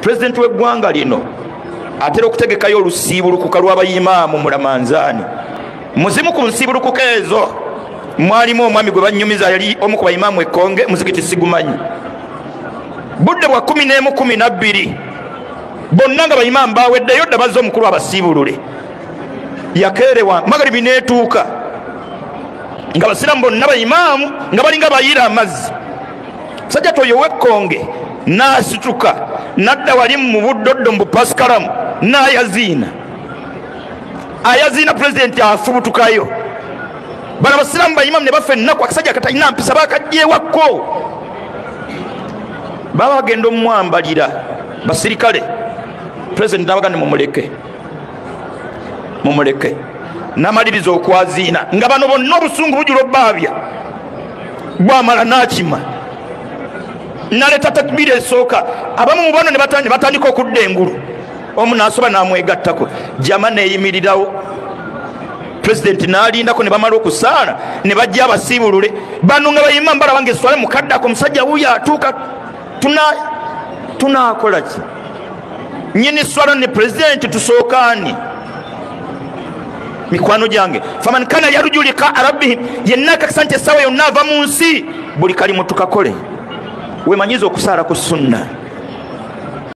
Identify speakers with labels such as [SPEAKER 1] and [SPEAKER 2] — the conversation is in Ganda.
[SPEAKER 1] Pulezidenti w'eggwanga lino atera okutegekayo olusiibulukuka lw'abayimaamu mu Ramanzaani. Muzimu ku nsiibulukuka ezo mwalimu omwami gwe banyumiza, yali omu ku bayimaamu ekkonge, muzikiti sigumanyi. Budde bwa 11 12, bonna nga bayimaamu baweddeyo dda, bazze omukulu abasiibulule. Yakeerewa magaribi n'etuuka nga basiraamu bonna bayimaamu nga balinga bayiira amazzi. Sajja toyo ow'ekkonge n'asituka n'adda wali mu buddoddo mu bupasikalamu n'ayaziina. Ayaziina pulezidenti afubutukayo. Bano abasiraamu bayimaamu ne bafa ennaku, akasajja katalina mpisa bakajjeewakko. Baba bagenda omwambalira basirikale, pulezidenti n'abagamba mumuleke, mumuleke. N'amaliriza okwaziina nga bano bonna obusungu bujula obbaabya. Bwamala n'akima naleeta takbira esooka, abamu mu bano ne batandika okudda engulu, omu n'asoba n'amwegattako, jama neeyimirirawo. Pulezidenti n'alindako ne bamala okusaala ne bajja abasiibulule. Bano nga bayima mbalaba ng'esswala mukaddako, omusajja wuuyo atuuka, tunaakola ki? Nnyini swala ne pulezidenti tusookaani? Mikwano gyange, faman kana yarju liqaa rabbihim, yenna akakisa nti essaawa yonna ava mu nsi, buli kalimu tukakole. Weemanyize okusaala ku sunna.